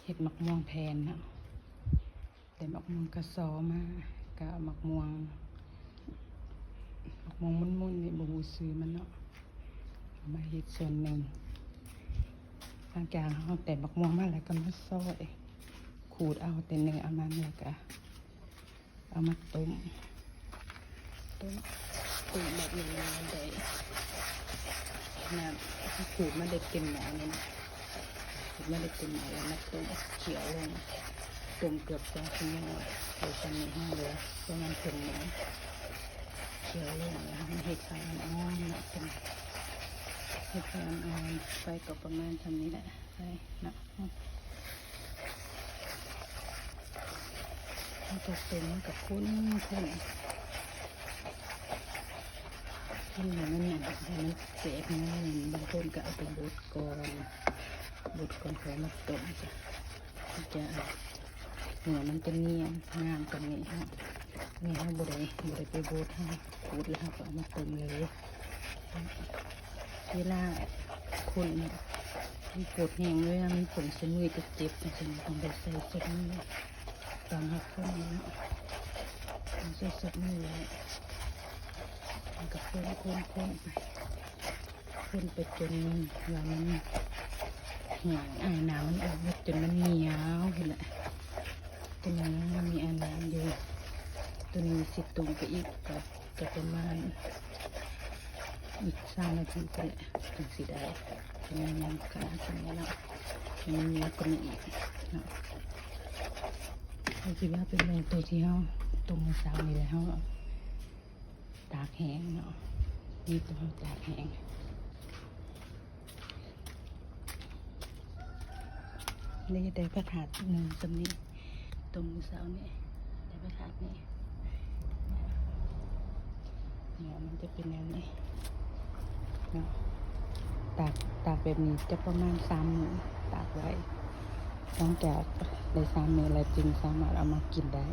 ເຮັດໝາກມ່ວງແຜ່ນເນາະ ໄດ້ໝາກມ່ວງກະຊໍມາ ກະໝາກມ່ວງ ໝາກມ່ວງມົນໆ ນີ້ບໍ່ຮູ້ຊື່ມັນເນາະ ເອົາມາເຮັດສ່ວນໜຶ່ງ. ຫຼັງຈາກເຮົາແຕ່ໝາກມ່ວງມາແລ້ວ ກະມາຊອຍ ຂູດເອົາແຕ່ເນື້ອມັນ ແລ້ວກະ ເອົາມາຕົ້ມ ຕົ້ມ ຕົ້ມແບບນີ້ ໄດ້ນ້ຳ ຂູດມາໄດ້ເຕັມໝໍ້ນີ້ນະ ຂູດມາໄດ້ເຕັມໝໍ້ແລ້ວ ມາຕົ້ມ ຂ້ຽວລົງ ຕົ້ມເກືອບສອງຊົ່ວໂມງ ເອົາສ່ຳນີ້ ເຮົາເຫຼືອປະມານເຄິ່ງໝໍ້ ຂ້ຽວລົງ ແລ້ວເຮົາມາເຮັດໄຟອ່ອນໆເນາະ ເຮັດໄຟອ່ອນໆ ໄຟກໍປະມານສ່ຳນີ້ແຫຼະ ໄຟເນາະ. ມັນຈະເຕັມ ມັນກະຄົນໆ ຄົນໃຫ້ມັນ ໃຫ້ມັນແຕກໜ້ອຍໜຶ່ງ ບາງຄົນກະເອົາໄປບົດກ່ອນ ບົດກ່ອນຄ່ອຍມາຕົ້ມ ມັນຈະ ມັນຈະ ເນື້ອມັນຈະນຽນ ງາມກວ່ານີ້ເນາະ ນີ້ເຮົາບໍ່ໄດ້ ບໍ່ໄດ້ໄປບົດ ເຮົາຂູດແລ້ວເຮົາກະເອົາມາຕົ້ມເລີຍ. ເວລາຄົນນີ້ ມັນປົວແຮງ ເວລາມັນຜົງໃສ່ມືຈະເຈັບ ຈັ່ງຊີ້ນະ ຕ້ອງໄດ້ໃສ່ເຊັດມື ຕອນເຮົາຄົນນີ້ເນາະ ຕ້ອງໃສ່ເຊັດມື ແລ້ວກະຄົນໆໆໄປ ຄົນໄປຈົນວ່າມັນຫຍັງ ອາຍນ້ຳມັນອອກໝົດ ຈົນມັນໜຽວພຸ້ນແຫຼະ ຕົວນີ້ຍັງມີອາຍນ້ຳຢູ່ ຕົວນີ້ຊິຕົ້ມໄປອີກ ກະປະມານອີກຊາວນາທີພຸ້ນແຫຼະ ຈັ່ງຊິໄດ້ ຕົວນີ້ຍັງຂະໜາດນີ້ເນາະ ໃຫ້ມັນໜຽວກວ່ານີ້ອີກເນາະ. ເຮົາຊິພາໄປເບິ່ງໂຕທີ່ເຮົາຕົ້ມມື້ເຊົ້ານີ້ແຫຼະ ເຮົາຕາກແຫ້ງເນາະ ນີ້ໂຕເຮົາຕາກແຫ້ງ ນີ້ໄດ້ພະທາດໜຶ່ງສ່ຳນີ້ ຕົ້ມມື້ເຊົ້ານີ້ ໄດ້ພະທາດນີ້ ເນື້ອມັນຈະເປັນແນວນີ້ເນາະ ຕາກ ຕາກແບບນີ້ຈະປະມານສາມມື້ ຕາກໄວ້ ຫຼັງຈາກໄດ້ສາມມື້ແລ້ວ ຈຶ່ງສາມາດເອົາມາກິນໄດ້.